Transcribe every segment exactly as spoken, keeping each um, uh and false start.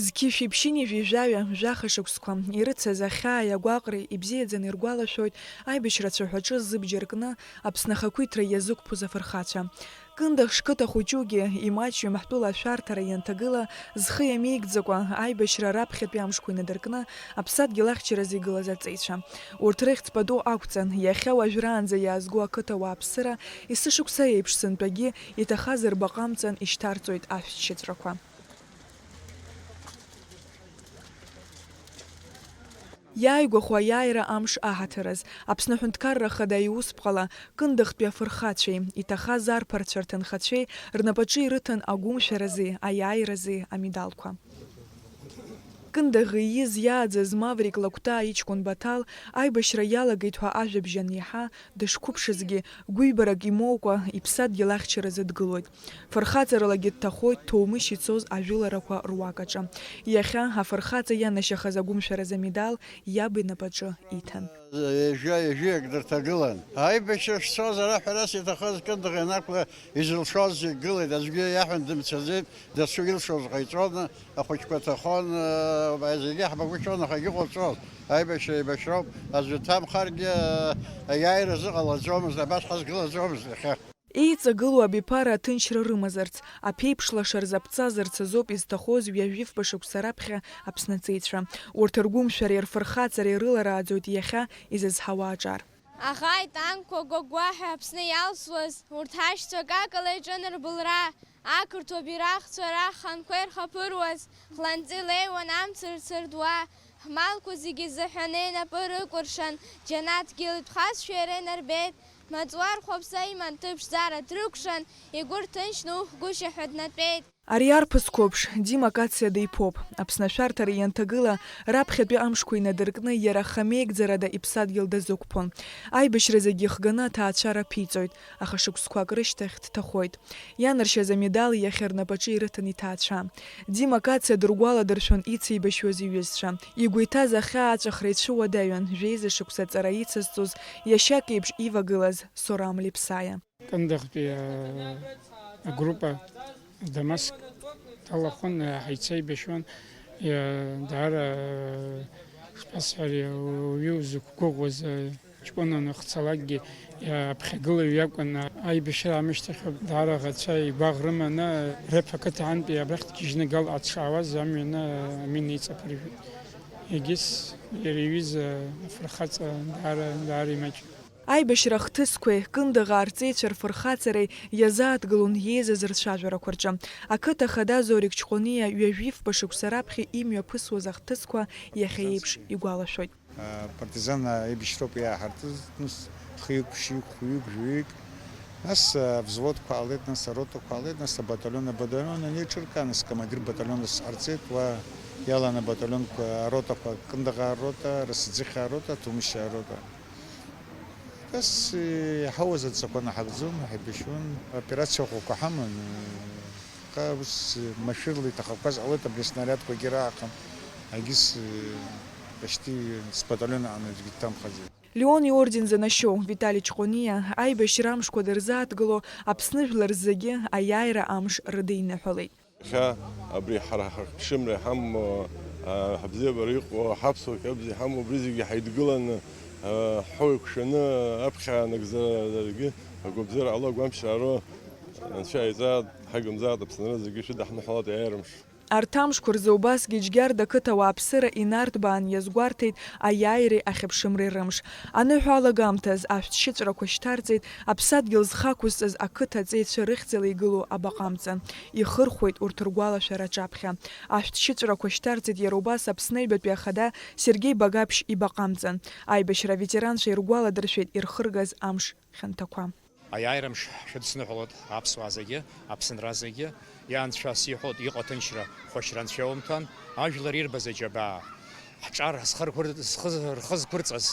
Зқьышәи ԥшьынҩажәи жәаҩа, жәаха шықәсқәа ирыцыз ахьааи агәаҟреи ибзиаӡаны иргәалашәоит аибашьра ацәаҳәаҿы зыбџьар кны Аԥсны ахақәиҭра иазықәԥоз афырхацәа. Кындыӷ шқыҭа хәыҷугьы имаҷҩым ҳтәыла ашәарҭара ианҭагыла, зхы иамеигӡакәа, аибашьра раԥхьатәи амшқәа инадыркны, аԥсадгьыл ахьчаразы игылаз аҵеицәа. Урҭ рыхьӡ пату ақәҵан, иахьа уажәраанӡа иаазго ақыҭа уааԥсыра, есышықәса еиԥш сынтәагьы иҭахаз рбаҟа амҵан ишьҭарҵоит ашәҭшьыҵәрақәа. Иааигәахо аиааира амш аҳаҭыраз, Аԥсны Аҳәынҭқарра Ахада иусԥҟала, Кындыӷтәи афырхацәеи, иҭахаз арԥарцәа рҭынхацәеи рнапаҿы ирыҭан агәымшәарази аиааирази амедалқәа. Кындыӷ ииз иааӡаз Маврик Лакәтаа иҷкәын Баҭал аибашьра иалагеит ҳәа ажәабжь аниаҳа, дышқәыԥшызгьы, гәыҩбарак имоукәа, иԥсадгьыл ахьчаразы дгылоит. Фырхаҵаралагьы дҭахоит Ҭоумышь ицоз ажәыларақәа руак аҿы. Иахьа афырхаҵа ианашьахаз агәымшәаразы амедал иаб инапаҿы иҭан. Ҩажәа, ҩажәиак дырҭагылан. Аибашьра шцоз ара ҳәарас иҭахыз Кындыӷ ианақәла изылшоз зегь гылеит, аӡәгьы иаҳәан дымцаӡеит, дасу илшоз ҟаиҵон, ахәыҷқәа ҭахон, зегьы ҳбагәышьон, аха егьыҟоуҵоз, аибашьра еибашьроуп, аӡәы дҭамхаргьы, аиааира зыҟалаӡомызт, абас ҳазгылаӡомызт иахьа. Еиҵагылоу абиԥара аҭынчра рымазарц, аԥеиԥш лаша рзаԥҵазарц азоуп изҭахоз ҩажәи фба шықәса раԥхьа Аԥсны аҵеицәа. Урҭ ргәымшәареи рфырхаҵареи рыларааӡоит иахьа изызҳауа аҿар. Аӷа итанкқәа гәагәа ҳәа Аԥсны иалсуаз, урҭ ҳашьцәа акакала иҿын рбылра, ақырҭуа бираҟцәа раханқәа ирхаԥыруаз, хланҵы илеиуан амца рцырдуа, ҳмалқәа зегьы зыҳәаны инапы рыкәыршан, џьанаҭ дгьыл итәхазшәа иара инарбеит, маҵуар хәаԥса иман ҭыԥшӡара дрыкәшан, игәы рҭынчны ухәгәышьа ҳәа днатәеит. Ари арԥыс қәыԥш, Дима Кациа диԥоуп. Аԥсны ашәарҭара ианҭагыла, раԥхьатәи амшқәа инадыркны, иара хамеигӡарада иԥсадгьыл дазықәԥон. Аибашьра зегьы ихганы аҭаацәара ԥиҵоит, аха шықәсқәак рышьҭахь дҭахоит. Ианаршьаз амедал иахьа рнапаҿы ирыҭан иҭаацәа. Дима Кациа дыргәаладыршәон ицеибашьуаз иҩызцәа. Игәы иҭаз ахьаа аҵәахра ицәыуадаҩын, жәеиза шықәса аҵара ицызҵоз, иашьак еиԥш ивагылаз Сорам Лепсаиа. Кындыӷтәи, а, агруппа Дамаск далахәын, а, ҳаицеибашьуан, иа-, даара, а, шԥасҳәари, уаҩы узықәгәыӷуаз, а, ҷкәынаны хцалакгьы, иа-, аԥхьагылаҩ иакәын, а, аибашьра аамышьҭахь даара аӷацәа игәаӷ рыманы, а, Реԥ ақыҭа антәи абрахь дгьежьны Гал аҿшаауаз амҩаны, а, амин иҵаԥыржәеит. Егьыс иара иҩыза афырхаҵа даара, даара имаҷын. Аибашьра ахҭысқәеи Кындыӷаа рҵеицәа рфырхаҵареи иазааҭгылон иеизаз рцәажәарақәа рҿы. Ақыҭа ахада Зорик Ҷкәыниа ҩажәи фба шықәса раԥхьа имҩаԥысуаз ахҭысқәа иахьа еиԥш игәалашәоит. Апартизан аибашьроуп иааҳарҭыз, нас хҩык, ԥшьҩык, хәҩык, жәаҩык. Нас, а, взводқәа ҟалеит, нас аротақәа ҟалеит, нас абаталион, абаталион анеиҿыркаа, нас командир баталион дысҳарцеит, уа иалан абаталионқәа, аротақәа, Кындыӷаа рота, Расаӡыхьаа рота, Ҭумышьаа рота. Нас, э, иаҳауаз адҵақәа наҳагӡон, ҳаибашьуан, аоперациа ӷәӷәақәа ҳаман, э, аха ус, э, машәырла иҭахақәаз ҟалоит, абри аснарядқәагьы раахан, егьыс, э, почти сбаталион аҟны аӡәгьы дҭамхаӡеит. Леон иорден занашьоу Витали Ҷкәыниа аибашьра амшқәа дырзааҭгыло Аԥсны жәлар зегьы аиааира амш рыдиныҳәалеит. Иахьа абри ҳара ҳахьԥшымра иҳамоу, а, ҳабзиабара иҟоу, ҳаԥсуа кьабз иҳамоу, убри зегьы ҳаидгыланы, а, ҳхы еиқәшәаны аԥхьа аанагӡарагьы агәабзиара ҟало, агәамԥшьара ҟало, Анцәа иаҵааит, ҳагымзааит, Аԥсынра зегьы шәыдаҳныҳәалоит аиааира амш. Арҭ амшқәа рзы убасгьы Џьгьарда ақыҭа ауааԥсыра инарҭбаан иазгәарҭеит аиааиреи ахьыԥшымреи рымш. Аныҳәа алагамҭаз ашәҭшьыҵәрақәа шьҭарҵеит аԥсадгьыл зхы ақәызҵаз ақыҭа аҵеицәа рыхьӡала игылоу абаҟа амҵан. Ихырхәеит урҭ ргәалашәара аҿаԥхьа. Ашәҭшьыҵәрақәа шьҭарҵеит иара убас Аԥсны аҩбатәи ахада Сергеи Багаԥшь ибаҟа амҵан. Аибашьра аветеранцәа иргәаладыршәеит ирхыргаз амш хьанҭақәа. Аиааира мш шәыдысныҳәалоит аԥсуаа зегьы, Аԥсынра зегьы. Иа Анцәа сиҳәоит, иҟоу аҭынчра хәашьра Анцәа иумҭан, ажәлар ирбаз аџьабаа, ҳҿар зхы рқәыр-, зхы, рхы зқәырҵаз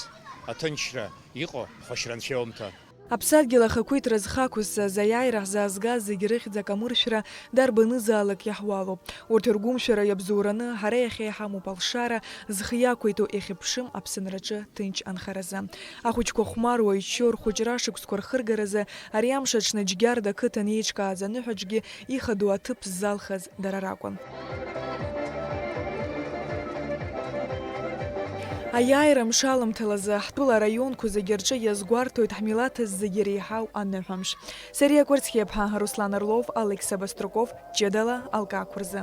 аҭынчра иҟоу хәашьра Анцәа иумҭан. Аԥсадгьыл ахақәиҭра зхы ақәызҵаз, аиааира ҳзаазгаз зегь рыхьӡ акамыршәра дарбанызаалак иаҳуалуп. Урҭ ргәымшәара иабзоураны, ҳара иахьа иҳамоуп алшара, зхы иақәиҭу иахьыԥшым Аԥсынраҿы ҭынч анхаразы. Ахәыҷқәа хәмаруа, иччо, рхәыҷра шықәсқәа рхыргаразы ари амш аҽны Џьгьарда ақыҭан еиҿкааз аныҳәаҿгьы ихадоу аҭыԥ ззалхыз дара ракәын. Аиааира мшалымҭалазы ҳтәыла араионқәа зегьы рҿы иазгәарҭоит ҳмилаҭ зегьы иреиҳау аныҳәамш. Сариа Кәырцхиаԥҳа, Руслан Орлов, Алықьса Баструков, ҷыдала алкаақәа рзы.